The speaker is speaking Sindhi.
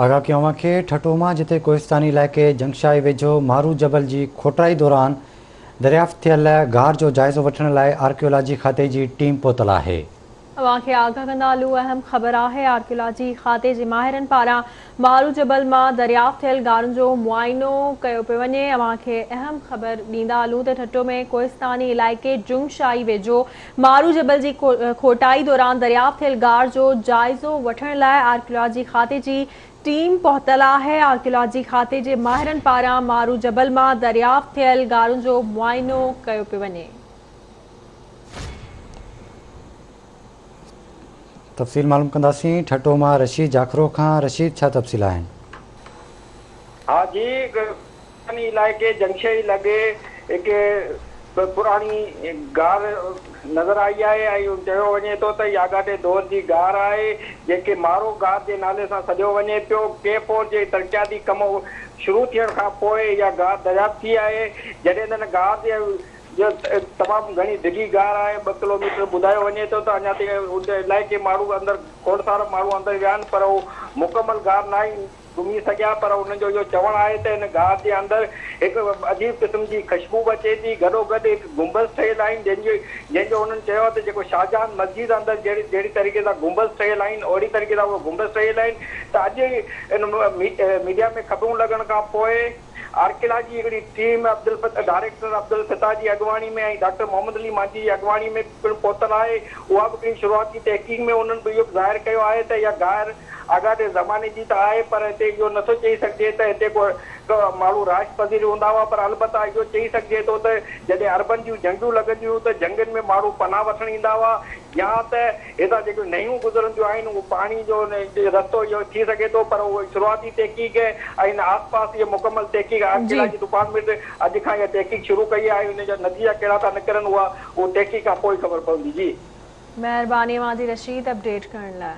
آگاهه ڪيون اوهان کي ٺٽو مان جتي ڪوهستاني علائقي جنگشاهي ويجهو مارو جبل جي کوٽائي دوران دريافت ٿيل غار جو جائزو وٺڻ لاء آرڪيولاجي کاتي جي ٽيم پهتل آهي. اوهان کي آگاهه ڪندا هلون اهم خبر آهي آرڪيولاجي کاتي جي ماهرن پاران مارو جبل مان دريافت ٿيل غارن جو معائنو ڪيو پيو وڃي. اوهان کي اهم خبر ڏيندا هلون ته ٺٽو ۾ ڪوهستاني علائقي جنگشاهي ويجهو مارو جبل جي کوٽائي دوران دريافت ٿيل غار جو جائزو وٺڻ لاء آرڪيولاجي کاتي جي ٽيم پهتل آهي. آرڪيولاجي کاتي جي ماهرن پاران مارو جبل مان دريافت ٿيل غارن جو معائنو ڪيو پيو وڃي. تفصيل معلوم ڪنداسين ٺٽو مان رشيد جاکرو کان. رشيد ڇا تفصيل آهن؟ ها جي ڪوهستاني علائقي جنگشاهي لڳي هڪ پراڻي غار نظر آئي آهي ۽ چيو وڃي ٿو ته هي آڳاٽي دور جي غار آهي جنهن کي مارو غار جي نالي سان سڏيو وڃي پيو. ڪي فور جي ترقياتي ڪم شروع ٿيڻ کان پوء اها غار دريافت ٿي آهي. جڏهن ته هن غار جي جو تمام گهڻي ڊگهي غار آهي 2 ڪلوميٽر ٻڌايو وڃي ٿو ته اڃا تائين ان علائقي ماڻهو اندر کوڙ سارا ماڻهو اندر ويا آهن پر هو مڪمل غار ناهي گهمي سگهيا پر انهن جو اهو چوڻ آهي ته هن غار جي اندر هڪ عجيب قسم جي خشبو به اچي ٿي گڏوگڏ هڪ گنبذ ٺهيل آهن جنهن جو انهن چيو آهي ته جيڪو شاهجهان مسجد اندر جهڙي جهڙي طريقي سان گنبذ ٺهيل آهن اهڙي طريقي سان اهي گنبذ ٺهيل آهن ته اڄ ان ميڊيا ۾ خبرون لڳڻ کان پوء آرڪيالاجي هڪڙي ٽيم ڊائريڪٽر عبدالفتاح جي اڳواڻي ۾ ۽ ڊاڪٽر محمد علي مانجهي جي اڳواڻي ۾ پڻ پهتل آهي اها به هڪڙي شروعاتي تحقيق ۾ انهن به اهو به ظاهر ڪيو آهي ته اها غار آڳاٽي زماني جي ته آهي پر هتي اهو نٿو چئي سگهجي ته هتي ڪو ماڻهو رهائش پذير هوندا هئا پر البته اهو چئي سگهجي ٿو ته جڏهن عربن جون جنگيون لڳنديون هيون ته جنگين ۾ ماڻهو پناهه وٺڻ ايندا هئا يا ته هتان جيڪيون نيون گذرنديون آهن اهو پاڻي جو رستو اهو ٿي سگهي ٿو پر اهو شروعاتي تحقيق ۽ ان آس پاس اها مڪمل تحقيق آرڪيالاجي ڊپارٽمينٽ اڄ کان اها تحقيق شروع ڪئي آهي ان جا نتيجا ڪهڙا ٿا نڪرن اها تحقيق کان پوء خبر پوندي جي. مهرباني اوهان جي رشيد اپڊيٽ ڪرڻ لاء.